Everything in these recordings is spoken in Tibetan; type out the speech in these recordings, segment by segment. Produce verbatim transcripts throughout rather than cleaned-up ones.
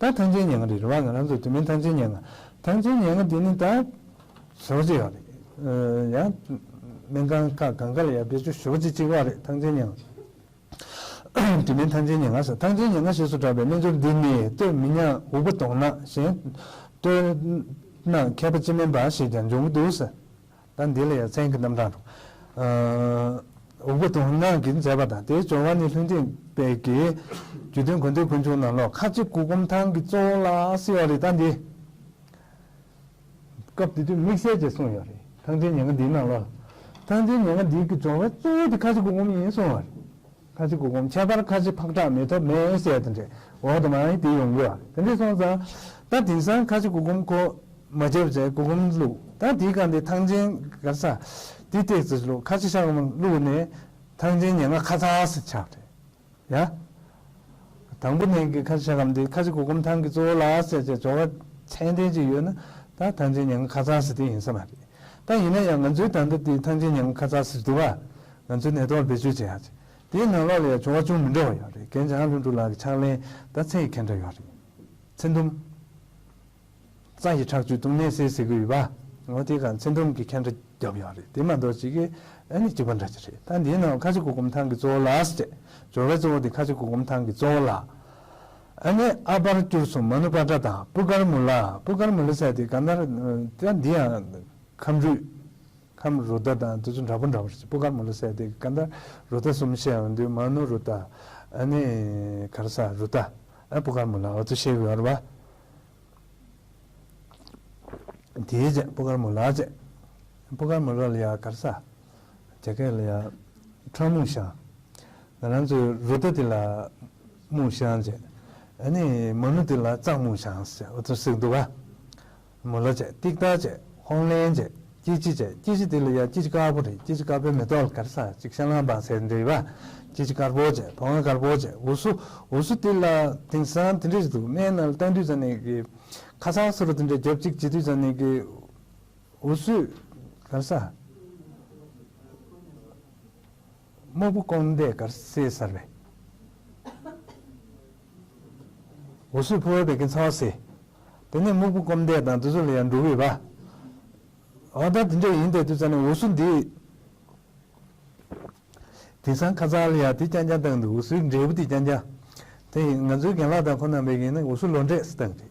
ད་ཐང་ཆེན་ཉེར་ལྔ་རེད། རེད་བ། ང་རང་ཚོ་དུ་མིན་ཐང་ཆེན་ཉེར་ལྔ། ཐང་ཆེན་ཉེར་ལྔ་འདི་ནི་ད་ཞེ་པོ་ཅིག་ཡོད་རེད། ཡང་སྨན་ཁང་ཁག་གང་ག་ལ་ཡང་བེད་སྤྱོད་ཞེ་པོ་ཅིག་བྱེད་ཀྱི་ཡོད་རེད། ཐང་ཆེན་ཉེར་ལྔ། དུ་མིན་ཐང་ཆེན་ཉེར་ལྔ་ཟེར། ཐང་ཆེན་ཉེར་ལྔ་ཞེས་སུ་གྲགས་པའི་སྨན་སྦྱོར་འདི་ནི་སྟོད་མི་ཉག་འུག་པ་གདོང་ནག་གཞན་སྟོད་ནག་མཁས་པ་སྤྱི་སྨན་པ་ཞེས་ཀྱང་འབྱུང་གི་འདུག་ཟེར། ད་འདི་ལ་ཡང་མཚན་གྱི་རྣམ་གྲངས་འགྲོ། འུག་པ་གདོང་ནག་གིས་མཛད་པ་དང་དེའི་སྦྱོར་བ་ནི་ལྷུན་སྡིངས་དཔལ་གྱི་རྒྱུད་དོན་དགོས་འདོད་ཀུན་འབྱུང་ནང་ལོགས་ཁ་ཆེ་གུར་གུམ་ཐང་གི་གཙོ་བོ་ལ་ཟེར་བ་རེད། ད་འདི་སྐབས་དེ་དུས་དམིགས་བསལ་གྱིས་གསུངས་ཡོད་རེད། ཐང་ཆེན་ཉེར་ལྔ་འདིའི་ནང་ལོགས་ལ། ཐང་ཆེན་ཉེར་ལྔ་འདི་གི་སྦྱོར་བའི་གཙོ་བོ་དེ་ཁ་ཆེ་གུར་གུམ་ཡིན་གསུངས་པ་རེད། ཁ་ཆེ་གུར་གུམ། ཁྱད་པར་ཁ་ཆེ་ཕག་བྲག་མེ་ཐོབ་མེད་ཟེར་དེ་འདྲས་འོག་ཏུ་མར་དེ་ཡོང་གི་ཡོད་རེད། དེ་འདྲས་སོང་ཙང་ད་དེང་སང་ཁ་ཆེ་གུར་གུམ་ཁོ་མ་བརྗེད་པ་བྱས་གུར་གུམ་བླུགས། ད་དེའི་སྒང་དེ་ཐང་ཆེན་ག་རེ་ཟ་དེ་ཏོག་ཙམ་བླུགས། ཁ་ཆེ་ཤ་སྐམ་བླུགས་ནས་ཐང་ཆེན་ཉེར་ལྔ་ཁ་ཚ་ཟེར་ཆགས་རེད་ཡ། དང་པོ་ནས་ཀྱི་ཁ་ཆེ་ཤ་སྐམ་དེ་ཁ་ཆེ་གུར་གུམ་ཐང་གི་གཙོ་བོ་ལ་ཟེར་བྱས་སྦྱོར་བ་ཚད་ལྡན་ཅིག་ཡོད་ན་ད་ཐང་ཆེན་ཉེར་ལྔ་ཁ་ཚ་ཟེར་དེ་ཡིན་ས་མ་རེད། ད་ཡིན་ན་ཡང་ང་ཚོའི་ད་ལྟ་དེ་ཐང་ཆེན་ཉེར་ལྔ་ཁ་ཚ་ཟེར་འདུག་ག་ང་ཚོའི་ནད་ཐོག་ལ་བེད་སྤྱོད་བྱེད་ཡག་ཅིག་དེའི་ནང་ལོགས་ལ་ཡང་སྦྱོར་བ་ཅུང་མི་འདྲ་བ་ཡོད་རེད། རྒན་བྱང་ལྷུན་གྲུབ་ལགས་ཀྱི་ཕྱག་ལེན་ད་ཚེ་ཡི་ཁྱེད་འདྲ་ཡོད་རེད། ཚེ་དུམ། རྩ་ཡི་ཁྲག་བཅུད་གཏུམ་ནད་སེལ་ཟེར་གྱི་ཡོད་པ། འོ་དེ་ག་ཚེ་དུམ་གྱི་ཁྱེད་འདྲ་རྒྱབ་ཡོད་རེད། དེ་མ་གཏོགས་ཅིག་གི་ཨ་ནི་གཅིག་པ་འདྲ་ཅིག་རེད། ད་འདིའི་ནང་ཁ་ཆེ་གུར་གུམ་ཐང་གི་གཙོ་བོ་ལ་ཟེར། སྦྱོར་བའི་གཙོ་བོ་དེ་ཁ་ཆེ་གུར་གུམ་ཐང་གི་གཙོ་བོ་ལ། ཨ་ནི་ཨ་པར་སྐྱུར་གསུམ་མ་ནུ་པ་ཏྲ་དང་པུ་ཀར་མུ་ལ། པུ་ཀར་མུ་ལ་ཟེར་དེ་ག་འདྲ། ད་འདི་ཡང་ཁམས་རུད། ཁམས་རུ་ཏ་དང་དེ་ཚོ་འདྲ་པོ་འདྲ་པོ་རེད། པུ་ཀར་མུ་ལ་ཟེར་དེ་ག་འདྲ་རུ་ཏ་གསུམ་བཤད་ཡོང་དུས་མ་ནུ་རུ་ཏ། ཨ་ནི་ག་རེ་ཟ་རུ་ཏ། ཨ་པུ་ཀར་མུ་ལ་འོ་ཚོ་བཤད་ཀྱི་ཡོད་རེད་པ། དེའི་རྗེས་པུ་ཀར་མུ་ལ་རྗེས། པུ་ཀར་མུ་ལ་ལ་ཡ་ག་རེ་ཟ། རྒྱ་སྐད་ལ་ཡ་ཁྲག་སྨུག་ཤང་། ང་རང་ཚོའི་རུ་ཏ་དེ་ལ་སྨུག་ཤང་བྱས། ཨ་ནི་མ་ནུ་དེ་ལ་གཙང་སྨུག་ཤང་ཟེར་འོ་ཚོ་ཟེར་གྱི་འདུག་ག་མུ་ལ་བྱས། ཏིག་ཏ་བྱས། ཧོང་ལེན་བྱས། ཀྱི་ཅི་བྱས། ཀྱི་ཅི་དེ་ལ་ཡ་ཀྱི་ཅི་དཀར་པོ་རེད། ཀྱི་ཅི་དཀར་པོའི་མེ་ཏོག་ལ་ག་རེ་ཟ་ཅིག་ཤ་ལང་བ་ཟེར་འདྲ་ཡོད་པ། ཀྱི་ཅི་དཀར་པོ་བྱས། བོང་ང་དཀར་པོ་བྱས། འུ་སུ། འུ་སུ་དེ་ལ་དེང་སང་དེ་འདྲ་ཞིག་འདུག་སྨན་ནང་ལ་བཏང་དུས་ཙ་ནས་ཀྱི་ཁ་སང་སུ་རུ་དེ་འདྲ་རྒྱབ་ཅིག་བྱེད་དུས་ཙ་ནས་ཀྱི་འུ་སུས་ག་རེ་ཟ། སྨུག་པོ་སྐོམ་དེ་གར་སེ་སར་བས། འུ་སུས་ཕོ་བའི་བད་ཀན་ཚ་བ་སེ། དེ་ནས་སྨུག་པོ་སྐོམ་དེ་དང་དེ་ཚོ་ལ་ཡང་འགྲོ་གི་ཡོད་པ། འོ་ད་དེ་འདྲ་ཡིན་དེ་དུས་ཙ་ནས་འུ་སུ་འདི། དེང་སང་ཁ་ཚ་ལ་ཡང་དེ་རྐྱང་རྐྱང་བཏང་འདུག་འུ་སུའི་འབྲས་བུ་དེ་རྐྱང་རྐྱང་། དེ་ཡིན་ང་ཚོའི་རྒན་ལགས་དང་ཁོ་རྣམ་པས་ཡིན་ན་འུ་སུ་ལོ་འབྲས་སུ་བཏང་རེད།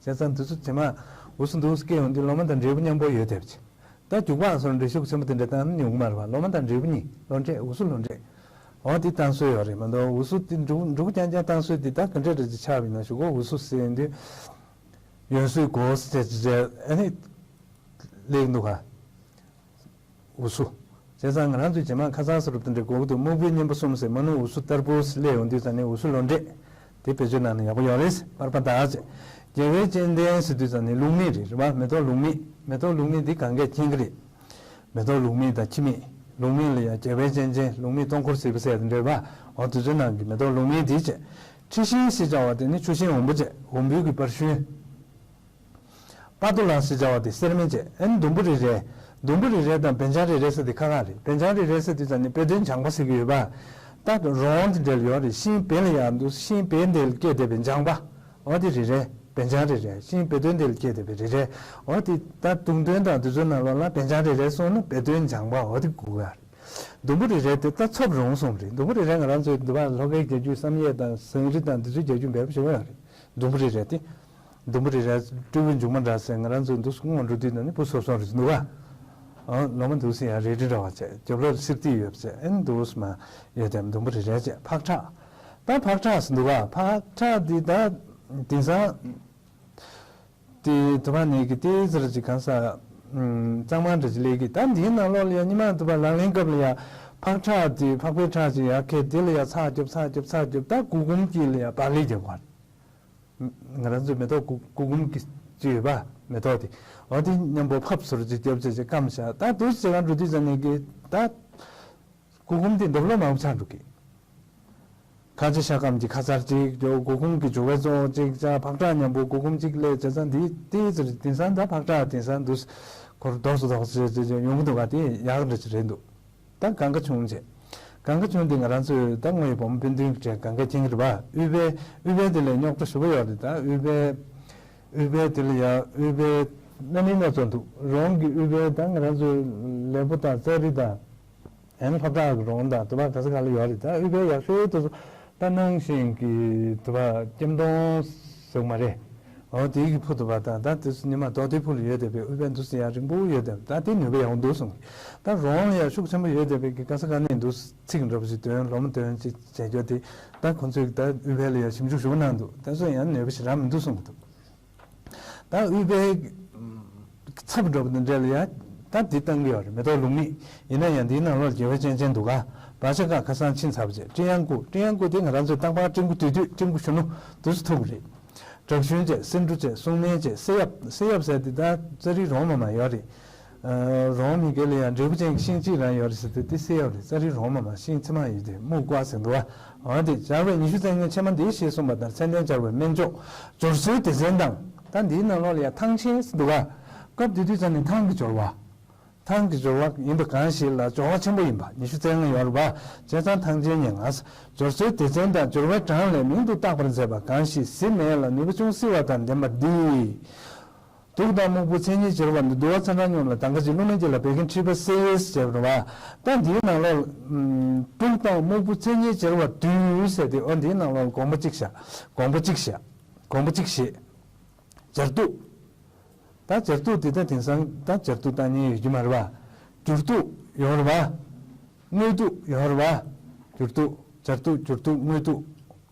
བྱས་ཙང་དུས་ཚོད་ཇེ་མང་འུ་ཚོ་འདུག་སྐད་ཡོང་དུས་ལོ་མ་དང་འབྲས་བུ་མཉམ་པོ་ཡོད་བསྡད་པ་ཅིག་ད་རྒྱུག་པ་སོགས་འབྲས་ཤུགས་ཆེན་པོ་དེ་འདྲ་བཏང་ན་ཉུང་མ་རེད་པ། ལོ་མ་དང་འབྲས་བུ་གཉིས་ལོ་འབྲས་འུ་ཚོ་ལོ་འབྲས། འོ་དེ་བཏང་སྲོལ་ཡོད་རེད་མ་གཏོགས་འུ་ཚོ་དེ་འབྲུ་འབྲུ་རྐྱང་རྐྱང་བཏང་སྲོལ་དེ་ད་ག་འདྲ་འདྲ་ཅིག་ཆགས་པ་ཡིན་ན་ཞུ་གོ་འུ་ཚོ་ཟེར་དུས་ཡོན་སུའི་གོ་ཟེར་ཅིག་ཨ་ནི་ལེགས་འདུག་ག་འུ་སུ། བྱས་ཙང་ང་རང་ཚོའི་རྗེས་མ་ཁ་སང་སུ་རུབ་དེ་འདྲའི་གོ་གི་འདུག་སྨུག་པོའི་གཉེན་པོ་གསུམ་ཟེར་མ་ནུ་འུ་སུ་ཏར་པོ་སླེབས་ཡོང་དུས་ཙ་ནས་འུ་སུ་ལོ་འབྲས། དེ་བེད་སྤྱོད་གནང་ན་ཡག་པོ་ཡོད་རེད། པར་པ་དག་ཅེས། རྒྱལ་བའི་སྤྱན་ལྡན་ཟེར་དུས་ཙ་ནས་ལུག་མིག་རེད་རེད་པ། མེ་ཏོག་ལུག་མིག་མེ་ཏོག་ལུག་མིག་འདི་གང་གས་མཁྱེན་གི་རེད། མེ་ཏོག་ལུག་མིག་དང་ཁྱི་མིག་ལུག་མིག་ལ་ཡང་རྒྱལ་བའི་སྤྱན་ཅན་ལུག་མིག་སྟོང་འཁོར་གཟིགས་པ་ཟེར་དེ་འདྲ་རེད་པ། འོ་དུས་ཚོད་ནང་གི་མེ་ཏོག་ལུག་མིག་འདི་བྱས། འཁྲི་ཤིང་ཞེས་བྱ་བ་དེ་ནི་ཆུ་ཤིང་འོམ་བུ་བྱས་འོམ་བུའི་གི་པར་ཤུན། པ་ཏོ་ལ་ཞེས་བྱ་བ་དེ་གསེར་མེ་བྱས། ཨ་ནི་ཟླུམ་པོ་རེ་རེ། ཟླུམ་པོ་རེ་རེ་དང་བེན་ཆང་རེ་རེ་ཟེར་དེ་ཁ་ཁ་རེད། བེན་ཆང་རེ་རེ་ཟེར་དུས་ཙ་ནི་དཔེ་དོན་སྦྱངས་པ་ཟེར་གྱི་ཡོད་པ། ད་རོང་དེ་འདྲ་ལ་ཡོད་རེད། ཤིང་བེ་ལ་ཡང་འདུག་ཤིང་བེ་འདི་ལ་སྐྱེས་བསྡད་པའི་སྦྱངས་པ། འོ་དེ་རེ་རེ། བེན་ཆང་རེ་རེ། ཤིང་བེ་དོན་འདི་ལ་སྐྱེས་བསྡད་པའི་རེ་རེ། འོ་དེ་ད་དུང་དོན་དང་དུས་ཚོད་ནང་ལོགས་ལ་བེན་ཆང་རེ་རེ་སོང་ན་དཔེ་དོན་སྦྱངས་པ་འོ་དེ་གོ་གི་རེད། ཟླུམ་པོ་རེ་རེ་དེ་ད་ཚབ་རུང་སོང་རེད། ཟླུམ་པོ་རེ་རེ་ང་རང་ཚོའི་འདི་པ་ལྷོ་ཁའི་རྒྱལ་རྒྱུད་བསམ་ཡས་དང་ཟངས་རི་དང་འདི་ཚོའི་རྒྱལ་རྒྱུད་འབེལ་པོ་ཞིག་ཡོད་རེད། ཟླུམ་པོ་རེ་རེ་དེ། ཟླུམ་པོ་རེ་རེ་སྤྲེའུ་མཇུག་མ་འདྲ་ཟེར་ང་རང་ཚོ་འདུག་སྔོན་འགྲོ་དུས་ནང་ནས་བུ་སོབ་སོབ་རེད་འདུག་ག་ཨ་ལོ་མ་འདུག་སེ་ཡང་རེ་རེ་འདྲ་བ་བྱས་རྒྱབ་ལོགས་ལ་སིར་ཏི་ཡོད་ཟེར་ཨེ་འདུག་སེ་མ་ཡོད་དེ་ཟླུམ་པོ་རེ་རེ་བྱས་ཕག་ཁྲག་ད་ཕག་ཁྲག་ཟེར་འདུག་ག་ཕག་ཁྲག་འདི་ད་དེང་སང་དེ་དུ་བ་ནས་ཀྱི་ཏི་ཟེར་ཅིག་གང་ས་གཙང་མ་འདྲ་ཅིག་སླེབས་ཀྱི་ད་འདིའི་ནང་ལོགས་ལ་ཡང་ཉི་མ་དུ་བ་ལག་ལེན་སྐབས་ལ་ཡང་ཕག་ཁྲག་དེ་ཕག་པའི་ཁྲག་ཅིག་ཡར་ཁྱེར་དེ་ལ་ཡང་ཚགས་རྒྱོབ་ཚགས་རྒྱོབ་ཚགས་རྒྱོབ་ད་གུར་གུམ་དཀྱིལ་ལ་ཡང་བག་ལེབ་རྒྱབ་ག་ང་རང་ཚོའི་མེ་ཏོག་གུ་གུར་གུམ་གྱི་ཅིག་ཡོད་པ་མེ་ཏོག་དེ་འོ་དེ་མཉམ་པོ་ཕབ་ཟུར་ཅིག་རྒྱབ་བྱས་ཅིག་སྐམ་བཞག་ད་དུ་ཅིག་གང་འགྲོ་དུས་ཙ་ནས་ཀྱི་ད་གུར་གུམ་དེ་འདབ་ལོ་མང་པོ་ཆགས་འགྲོ་གི་ཁ་ཆེ་ཤ་སྐམ་གྱི་ཁ་ཚར་གཅིག་ཇོ་གུར་གུམ་གྱི་ཇོ་བའི་གཙོ་བོ་གཅིག་ཅག་ཕག་ཁྲག་མཉམ་པོ་གུར་གུམ་གཅིག་ལས་བྱས་ཙང་འདི་ཏི་ཙི་རེད། དེང་སང་ད་ཕག་ཁྲག་དེང་སང་འདུག་སྐོར་རྡོག་སུ་རྡོག་སུ་བྱས་བྱས་ཡོང་གི་འདུག་ག་དེ་ཡག་འདྲ་ཅིག་རེད་འདུག་ད་གང་ག་བྱུང་བྱས། གང་ག་ཆུང་དེ་ང་རང་ཚོས་ད་ངོ་ཡི་བུ་མོ་སྤུན་བདུན་གྱི་གྲས་གང་ག་མཁྱེན་གྱི་རེད་པ། ཨུཏྤལ་ཨུཏྤལ་དེ་ལས་རྙོག་དྲ་ཞེ་པོ་ཡོད་རེད། ད་ཨུཏྤལ་ཨུཏྤལ་དེ་ལ་ཡ་ཨུཏྤལ་སྣ་མིན་སྣ་ཚོགས་འདུག་རོང་གི་ཨུཏྤལ་ད་ང་རང་ཚོའི་ལེགས་པོ་དང་ཙ་རི་དང་། ཨན་ལྷོ་བྲག་གི་རོང་དང་དུ་བ་ག་ས་ག་ལ་ཡོད་རེད། ད་ཨུཏྤལ་ཡག་ཤོས་དེ་ཚོ་ད་ནང་བཞིན་གྱི་དུ་བ་སྐྱེམས་སྟོང་ཟེར་མ་རེད། འོ་དེའི་གི་ཕུ་དུ་བ་དང་ད་དེ་ཚོ་ཉི་མ་རྡོ་དེ་ཕུ་ལ་ཡོད་བསྡད་པའི་ཨུཏྤལ་འདུག་སེ་ཡག་རིང་པོ་ཡོད་བསྡད། ད་དེ་ནུས་པ་ཡག་པོ་འདུག་གསུངས། ད་རོང་ལ་ཡག་ཤུགས་ཆེན་པོ་ཡོད་བསྡད་པའི་གི་ག་ས་ག་ནས་འདུག་ཚིག་འདྲ་པོ་ཞིག་འདོན་ལོ་མ་འདོན་ཅིག་བྱས་རྒྱུ་དེ་ད་ཁོང་ཚོས་ད་ཨུཏྤལ་ལ་ཡག་ཞིབ་འཇུག་ཞུ་གནང་འདུག་ད་གཟོད་ཡང་ནུས་པ་ཞིག་རག་མི་འདུག་གསུངས་འདུག་ད་ཨུཏྤལ་ཚབ་འགྲོ་བ་དེ་འདྲ་ལ་ཡ། ད་འདི་བཏང་གི་ཡོད་རེད། མེ་ཏོག་ལུང་མིག་ཡིན་ན་ཡང་འདིའི་ནང་ལོགས་དགེ་བའི་སྤྱན་ཅན་འདུག་ག་བ་ཤ་ཁ་ཁ་སང་ཕྱིན་ཚར་བ་བྱས་སྤྲེའུ་ཡང་ཀུ། སྤྲེའུ་ཡང་ཀུ་དེ་ང་རང་ཚོའི་རྟག་པར་སྤྲེའུ་ཀུ་དུས་དུས་སྤྲེའུ་ཀུ་གཞོན་ནུ་དུས་སུ་ཐུག་གི་རེད། བྲག་ཞུན་བྱས་སེ་འབྲུ་བྱས་སྲུང་སྨན་བྱས་སེ་ཡབ། སེ་ཡབ་ཟེར་དེ་ད་ཙ་རི་རོང་མ་མ་ཡོད་རེད། རོང་མི་སྒེར་ལ་ཡང་འབྲས་བུ་ཅན་གྱི་ཤིང་གཅིག་རང་ཡོད་རེད་ཟེར་དུས་དེ་སེ་ཡབ་རེད། ཙ་རི་རོང་མ་མ་ཤིང་ཚེར་མ་ཡོད་དེ་སྨུག་ཀ་ཟེར་འདུག་བ། འོ་དེ་སྦྱར་བའི་ཉི་ཤུ་རྩ་ལྔའི་ཕྱེ་མ་འདི་ཞེས་གསུངས་པ་ལྟར་ཚད་ལྡན་སྦྱར་བའི་སྨན་མཆོག་སྦྱོར་སྲོལ་སྡེ་ཚན་དང་། ད་འདིའི་ནང་ལོགས་ལ་ཡང་ཐང་ཆེན་ཟེར་འདུག་ག་སྐབས་དེ་དུས་ཙམ་ནས་ཐང་གི་སྦྱོར་བ། ཐང་གི་སྦྱོར་བ་ཡིན་པ་གང་ཞིག་ལ་སྦྱོར་བ་ཆེན་པོ་ཡིན་པ་ཉི་ཤུ་རྩ་ལྔ་ཡོད་རེད་པ། བྱས་ཙང་ཐང་ཆེན་ཉེ་ང་སྦྱོར་སྲོལ་སྡེ་ཚན་དང་སྦྱོར་བའི་གྲངས་ལས་མིང་དུ་བཏགས་པར་མཛད་པ་གང་ཞིག་གཟི་མེད་ལ་ནུས་པ་ཅུང་བསིལ་བ་དང་ལྡན་པ་འདི། དུག་དང་སྨུག་པོ་མཚན་ཉིད་སྦྱར་བ་འདི་བསྡུ་བ་ཚ་གྲང་སྙོམས་ལ་དང་ག་ཅིག་རླུང་མེ་གཅིག་ལ་བད་ཀན་མཁྲིས་པ་སེལ་ཟེར་བ་རེད་བ། ད་འདིའི་ནང་ལོགས་དུག་དང་སྨུག་པོ་མཚན་ཉིད་སྦྱར་བ་བསྡུས་ཟེར་ཏེ་འོ་འདིའི་ནང་ལོགས་དགོངས་པ་གཅིག་བཞག་དགོངས་པ་གཅིག་བཞག་དགོངས་པ་གཅིག་བཞེས། སྦྱར་དུག་ད་སྦྱར་དུག་འདི་ད་དེང་སང་ད་སྦྱར་དུག་བཏང་མཁན་ཡོད་ཀྱི་མ་རེད་བ། འགྱུར་དུག་ཡོད་རེད་བ། དངོས་དུག་ཡོད་རེད་བ། འགྱུར་དུག་སྦྱར་དུག་འགྱུར་དུག་དངོས་དུག་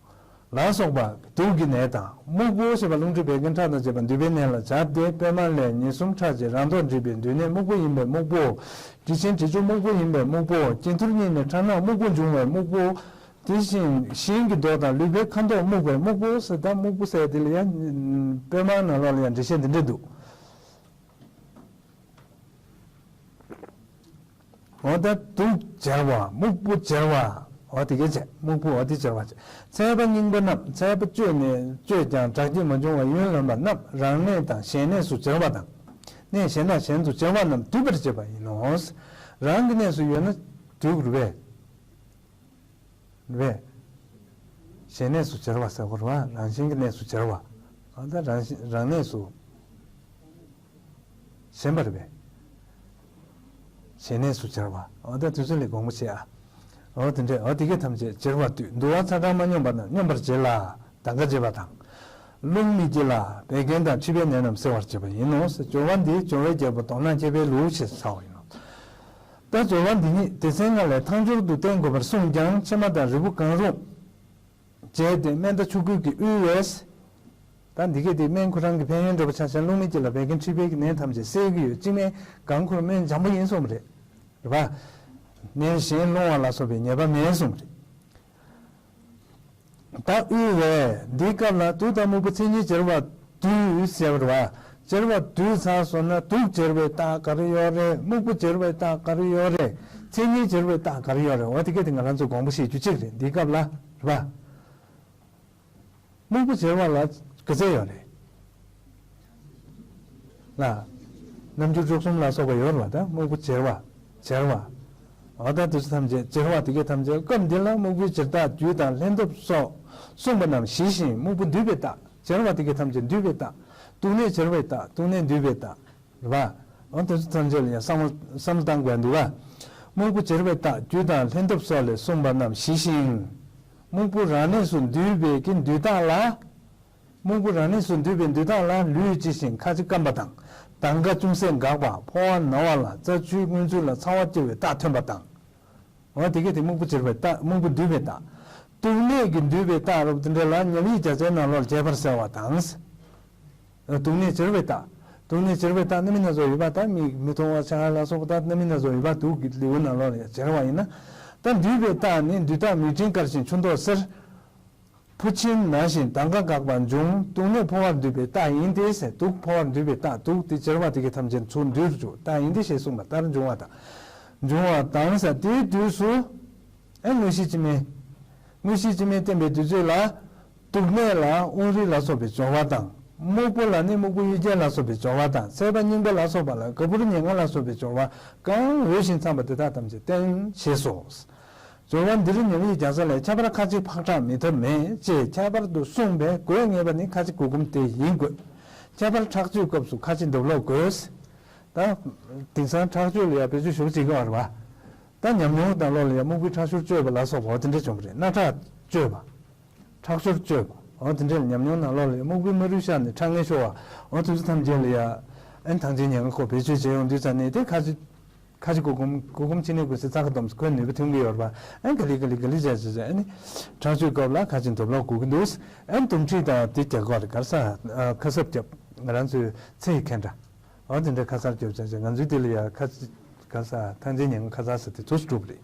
ལ་སོགས་པ་དུག་གི་ནད་དང་། སྨུག་པོ་ཞེས་པ་རླུང་མཁྲིས་བད་ཀན་ཁྲག་དང་བཅས་པ་འདུས་པའི་ནད་ལ་སྦྱར་ཏེ་པད་མ་ལས་ཉེར་གསུམ་ཁྲག་ཅན་རང་མདོག་འདྲེས་པའི་འདུས་ནད་སྨུག་པོ་ཡིན་པས་སྨུག་པོ། དྲི་ཆེན་དྲི་ཆུ་སྨུག་པོ་ཡིན་པས་སྨུག་པོ། སྐྱེ་ཐུར་གཉིས་ནི་ཁྲག་ནག་སྨུག་པོ་འབྱུང་བས་སྨུག་པོ། དེ་བཞིན་ཞིང་གི་མདོག་དང་ལུས་པོའི་ཁ་མདོག་སྨུག་པས་སྨུག་པོ་ཟེར། ད་སྨུག་པོ་ཟེར་དེ་ལ་ཡང་པད་མ་ནང་ལོགས་ལ་ཡང་འགྲེལ་བཤད་འདི་འདྲ་འདུག་འོ་ད་དུག་སྦྱར་བ་སྨུག་པོ་སྦྱར་བ། འོ་དེ་གས་བྱས་སྨུག་པོ་འོ་དེ་སྦྱར་བ་བྱས། ཚད་པ་རྙིང་པ་རྣམས་ཚད་པ་གཅོད་ནས་གཅོད་ཀྱང་དྲག་སྐྱེད་མ་བྱུང་བར་ཡུན་ལོན་པ་རྣམས་རང་གནས་དང་གཞན་གནས་སུ་སྦྱར་བ་དང་། གནས་གཞན་དང་གཞན་དུ་སྦྱར་བ་རྣམས་འདུས་པར་བྱེད་པ་ཡིན་ནོ། རང་གི་གནས་སུ་ཡོད་ན་འདུས་རུ་བས། རེད། གཞན་གནས་སུ་སྦྱར་བ་ཟེར་དགོས་རེད་བ། རང་གཞན་གྱི་གནས་སུ་སྦྱར་བ། ཨ་ད་རང་གཞན་རང་གནས་སུ་ཞེན་པ་རེད་པས། གཞན་གནས་སུ་སྦྱར་བ། ཨ་ད་དུས་ཚོད་ལས་དགོངས་པ་བྱེད་ཨ། འོ་དེ་འདྲས་འོ་དེ་གས་ཐམས་ཅད་སྦྱར་བ་བསྡུས། བསྡུ་བ་ཚ་གྲང་མ་སྙོམས་པ་དང་སྙོམས་པར་བྱེད་ལ་དང་ག་བྱེད་པ་དང་། རླུང་མི་སྐྱེ་ལ་བད་ཀན་དང་མཁྲིས་པའི་ནད་རྣམས་སེལ་བར་བྱེད་པ་ཡིན་ནོ། སྦྱོར་བ་འདི་སྦྱོར་བའི་རྒྱལ་པོ་མདོར་ན་མཁས་པའི་ལུགས་ཞེས་བྱའོ་ཡིན་ནོ། ད་སྦྱོར་བ་འདི་ཉིད་སྡེ་ཚན་ལྔ་ལས་ཐང་སྦྱོར་དུ་བསྟན་དགོས་པར་གསུངས་ཀྱང་ཕྱེ་མ་དང་རིལ་བུ་གང་རུང་བྱས་ཏེ་སྨན་དང་ཆོ་གོས་ཀྱིས་དབུལ་བས། ད་འདི་གས་དེ་སྨན་ཁོ་རང་གི་ཕན་ཡོན་འདྲ་པོ་ཆ་བཞག་རླུང་མི་སྐྱེ་ལ་བད་ཀན་མཁྲིས་པའི་གི་ནད་ཐམས་ཅད་སེལ་གྱི་ཡོད། གཅིག་སྨན་གང་ཁོ་རང་སྨན་འཇམ་པོ་ཡིན་གསུངས་པ་རེད། རེད་པ། ནད་གཞན་སློང་བ་ལ་སོགས་པའི་ཉེས་པ་མེད་གསུངས་པ་རེད། ད་དབུལ་བས་འདིའི་སྐབས་ལ་དུག་དང་སྨུག་པོ་མཚན་ཉིད་སྦྱར་བ་བསྡུས་ཟེར་བ་རེད་བ། སྦྱར་བ་བསྡུས་ཚར་སོང་ན་དུག་སྦྱར་བའི་རྟགས་ག་རེ་ཡོད་རེད། སྨུག་པོ་སྦྱར་བའི་རྟགས་ག་རེ་ཡོད་རེད། མཚན་ཉིད་སྦྱར་བའི་རྟགས་ག་རེ་ཡོད་རེད། འོ་དེ་གས་དེ་ང་རང་ཚོ་དགོངས་པ་བཞེས་རྒྱུ་གཅིག་རེད། འདིའི་སྐབས་ལ་རེད་བ། སྨུག་པོ་སྦྱར་བ་ལ་ག་ཚད་ཡོད་རེད། ལ། རྣམ་འགྱུར་བཅུ་གསུམ་ལ་སོགས་པ་ཡོད་རེད་བ། ད་སྨུག་པོ་སྦྱར་བ། སྦྱར་བ། འོ་ད་དེ་ཚོ་ཐམས་ཅད་སྦྱར་བ་དེ་གས་ཐམས་ཅད་སྐབས་འདི་ལ་སྨུག་པོའི་སྦྱར་རྟགས་རྒྱུད་དང་ལྷན་ཐབས་སོགས་གསུངས་པ་རྣམས་ཞི་ཞིང་སྨུག་པོ་འདུས་པའི་རྟགས། སྦྱར་བ་དེ་གས་ཐམས་ཅད་འདུས་པའི་རྟགས། དུག་ནད་སྦྱར་བའི་རྟགས། དུག་ནད་འདུས་པའི་རྟགས། རེད་བ། འོ་དེ་ཚོ་ཐམས་ཅད་ལ་ཡང་བསམ་བློ་བསམ་བློ་བཏང་དགོས་འདུག་ག་སྨུག་པོ་སྦྱར་བའི་རྟགས་རྒྱུད་དང་ལྷན་ཐབས་སོགས་ལས་གསུངས་པ་རྣམས་ཞི་ཞིང་། སྨུག་པོ་རང་གནས་སུ་འདུས་པའི་གི་འདུས་རྟགས་ལ། སྨུག་པོ་རང་གནས་སུ་འདུས་པའི་འདུས་རྟགས་ལ་ལུས་ལྕི་ཞིང་ཁ་ལྕེ་སྐམ་པ་དང་། དང་ག་ཅུང་ཟད་འགག་པ། ཕོ་བ་ན་བ་ལ་རྩ་ཆུའི་མངོན་ཚུལ་ལ་ཚ་བ་སྐྱེ་བའི་རྟགས་ཐོན་པ་དང་། འོ་དེ་གས་དེ་སྨུག་པོ་སྦྱར་བའི་རྟགས། སྨུག་པོ་འདུས་པའི་རྟགས། དུག་ནད་ཀྱིས་འདུས་པའི་རྟགས་རབ་ཏུ་འདྲེན་ལ་ཉབ་ཡིག་བརྒྱ་རྩའི་ནང་ལོགས་རྒྱས་པར་གསལ་བ་དང་། དུག་ནད་སྦྱར་བའི་རྟགས། དུག་ནད་སྦྱར་བའི་རྟགས་རྣམ་སྨིན་སྣ་ཚོགས་ཡོད་པ་དང་མིག་མི་མཐོང་བ་ཆ་ལ་སོགས་པ་དང་རྣམ་སྨིན་སྣ་ཚོགས་ཡོད་པ་དུག་གི་ལེའུ་ནང་ལོགས་ལ་སྦྱར་བ་ཡིན་ན། ད་འདུས་པའི་རྟགས་ནི་འདུས་རྟགས་མིག་སྤྲིན་དཀར་ཞིང་ཆུ་མདོག་སེར། ཕོ་མཆིན་ན་ཞིང་དང་ག་འགག་པ་འབྱུང་། དུག་ནད་ཕོ་བར་འདུས་པའི་རྟགས་ཡིན་ཏེ་ཟེར། དུག་ཕོ་བར་འདུས་པའི་རྟགས། དུག་དེ་སྦྱར་བ་དེ་གས་ཐམས་ཅད་ཚུར་འདུས་རུ་འཇུག་རྟགས་ཡིན་ཏེ་ཞེས་གསུངས་པ་ལྟར་འབྱུང་བ་དང་། འབྱུང་བ་དང་ཟེར་དེའི་དུས་སུ། ཨེ་དངོས་གཞི་སྤྱི་སྨན། དངོས་གཞི་སྤྱི་སྨན་བསྟན་པའི་དུས་ཚོད་ལ། དུག་ནད་ལ་དབུང་རིལ་ལ་སོགས་པའི་སྦྱོར་བ་དང་། སྨུག་པོ་ལ་ནི་སྨུག་པོ་གཡུལ་རྒྱལ་ལ་སོགས་པའི་སྦྱོར་བ་དང་། ཚད་པ་རྙིང་པ་ལ་སོགས་པ་ལ་ག་བུར་ཉེར་ལྔ་ལ་སོགས་པའི་སྦྱོར་བ་གང་འོས་ཤིང་འཚམས་པ་དེ་དག་ཐམས་ཅད་བསྟན་ཞེས་སོ། སྦྱོར་བ་འདིར་ཉམས་ཡིག་རྒྱག་ས་ལས་ཁྱད་པར་ཁ་ཅིག་ཕག་ཁྲག་མི་ཐེབས་མེད་ཅེས་ཁྱད་པར་དུ་གསུངས་པས་དགོས་ངེས་པ་ནི་ཁ་ཅིག་དགུ་སྒོམ་དེ་ཡིན་དགོས། ཁྱད་པར་ཁྲག་སྤྱོད་སྐབས་སུ་ཁ་ཅིག་འདབ་ལོག་དགོས། ད་དེང་སང་ཁྲག་སྤྱོད་ལ་ཡང་བེད་སྤྱོད་ཞུ་བྱེད་ཀྱི་ཡོད་རེད་བ། ད་ཉམས་མྱོང་དང་ལོག་ལ་ཡང་སྨུག་པའི་ཁྲག་ཤུར་སྤྱོད་པ་ལ་སོགས་པ་འོ་དེ་འདྲ་བྱུང་བ་རེད། སྣ་ཁྲག་སྤྱོད་པ། ཁྲག་ཤུར་སྤྱོད་པ། འོ་དེ་འདྲའི་ཉམས་མྱོང་ནང་ལོགས་ལ་ཡང་སྨུག་པའི་རྨ་རུལ་ཤར་ནས་ཁྲག་ངན་ཤོར་བ། འོ་དེ་ཚོ་ཐམས་ཅད་ལ་ཡང་ཨན་ཐང་ཆེན་ཉེན་ཁ་ཁོ་བེད་སྤྱོད་བྱེད་ཡོང་དུས་ཙ་ནས་དེ་ཁ་ཅིག་ཁ་ཅིག་དགུ་སྒོམ་དགུ་སྒོམ་ཕྱི་ནད་ཀུན་སེལ་རྩ་ཁ་སྡོམ་ཁོའི་ནུས་པ་ཐོན་གྱི་ཡོད་རེད་པ། ཨན་ག་ལེ་ག་ལེ་ག་ལེ་བྱས་བྱས་བྱས་ཨ་ནི་ཁྲག་སྤྱོད་སྐབས་ལ་ཁ་ཅིག་འདབ་ལོག་དགོས་ཀྱི་འདུག་ཨན་དུམ་ཁྲིད་དང་དེ་རྒྱག་གི་རེད། ག་རེ་ཟ། ཁ་གསབ་རྒྱབ། ང་རང་ཚོའི་ཚེ་ཡི་ཁེ་འདྲ། འོ་དེ་འདྲའི་ཁ་གསར་རྒྱབ་བྱས་བྱས་ང་ཚོའི་དེ་ལ་ཡ་ཁ་ཅིག་ག་རེ་ཟ་ཐང་ཆེན་ཉེན་ཁ་ཁ་གསར་ཟེར་དེ་ཚོ་སུ་གྲུབ་རེད།